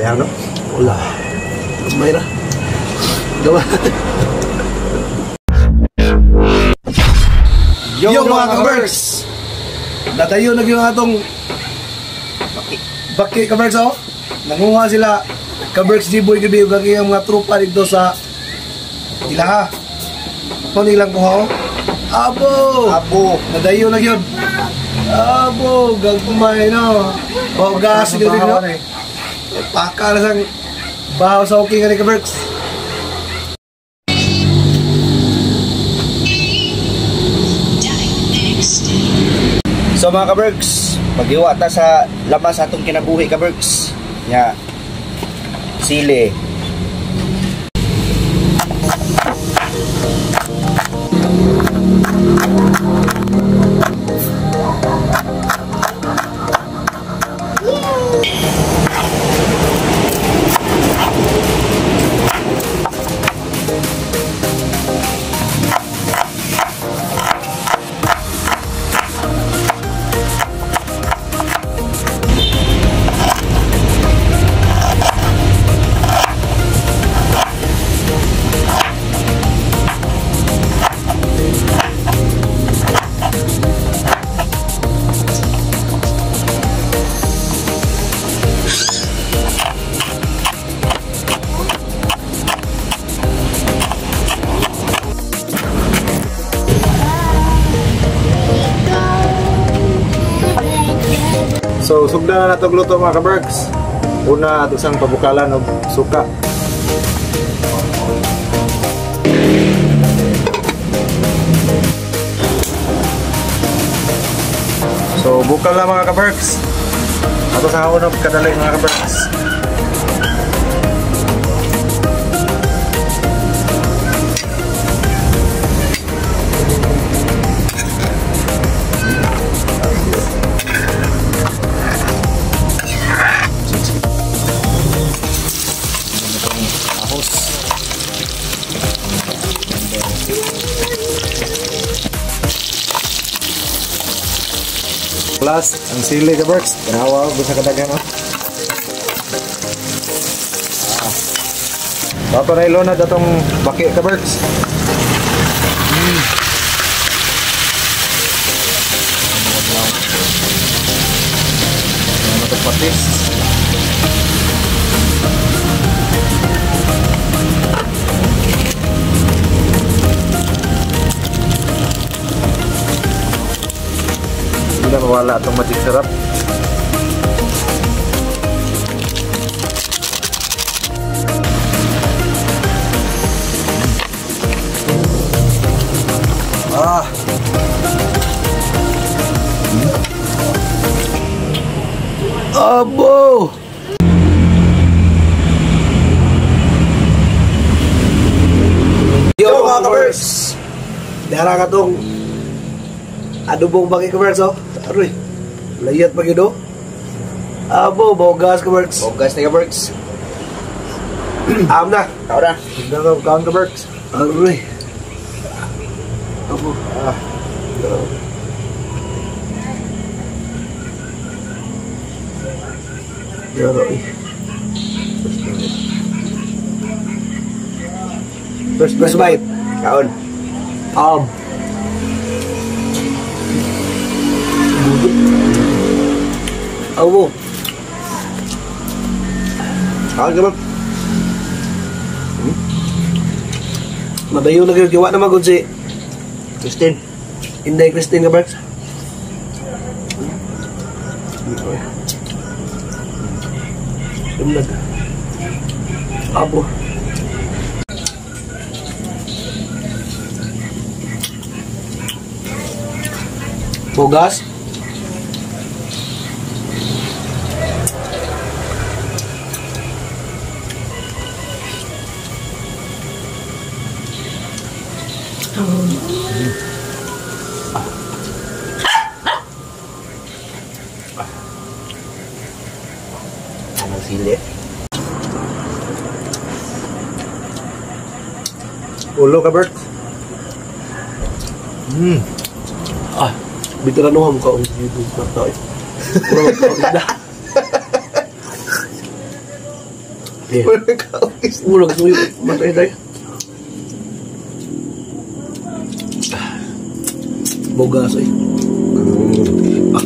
Sayang, no? Wala. Gamay ra. Gamay. Yo, mga ka-Berks! Natayo na yung atong Baki ka-Berks, oh. Nanguha sila ka-Berks G-Boy gabi ug ang iyang mga tropa dito sa Ilaha. Ito nilang kuha, oh. Abo! Abo! Nadayo na yun. Abo! Gagpumay, no? O, gas, yun, no? Paka na sang bahaw sa okay nga ni ka-Berks. So mga ka-Berks, maghiwa ta sa lamas atong kinabuhi ka-Berks. Nya sili. So sugdan na natong luto mga ka-Berks. Una ato sang pabukalan og suka. So bukal na mga ka-Berks. Ato sa unang kadali mga ka-Berks. Plus, ang sili ka-Berks. Tanawa ko sa kadaghan, oh. Dato na ilunad atong baki ka-Berks. Ano itong patis? Hindi na mawala itong magic syrup. Ah. Abo! Yo mga ka-Berks! Dara ka tong adobong baki ka-Berks, oh. Aroy, layat pa yun, oh. Abo, bogas ka-Berks. Bogas na ka-Berks. Am na. Tao na. Sugdan na kaon ka-Berks. Aroy. Abo. Ah. Aroy. First bite. Kaon. Abo. Kaon ka ba? Madayo na kayo. Kiwa naman kung si Christine. Inday Christine ka, Berks. Sumlag. Abo. Bogas. Anong sili? Ulo ka, Bert. Ah, bitirano mo ka ang YouTube na tayo. Puro magkaon na. Yeah. Wala kaugis. Ulag tuyo. Matay tayo. Bogas eh. Ah.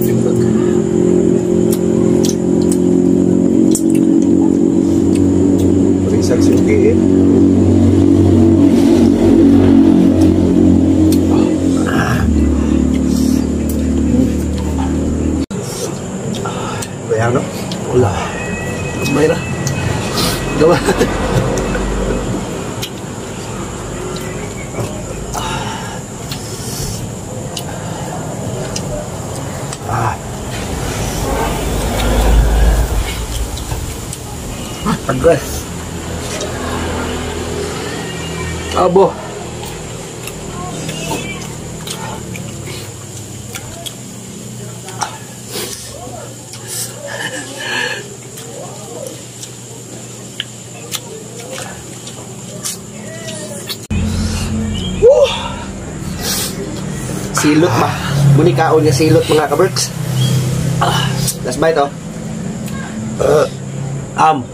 Timbag. Parisag si okay eh. Bayang no? Wala. Gamay ra. Gamay. Ah. Tagas. Abo. Silot ba? Muni kaon nga silot, mga ka-Berks. Ah, last bite oh. Am.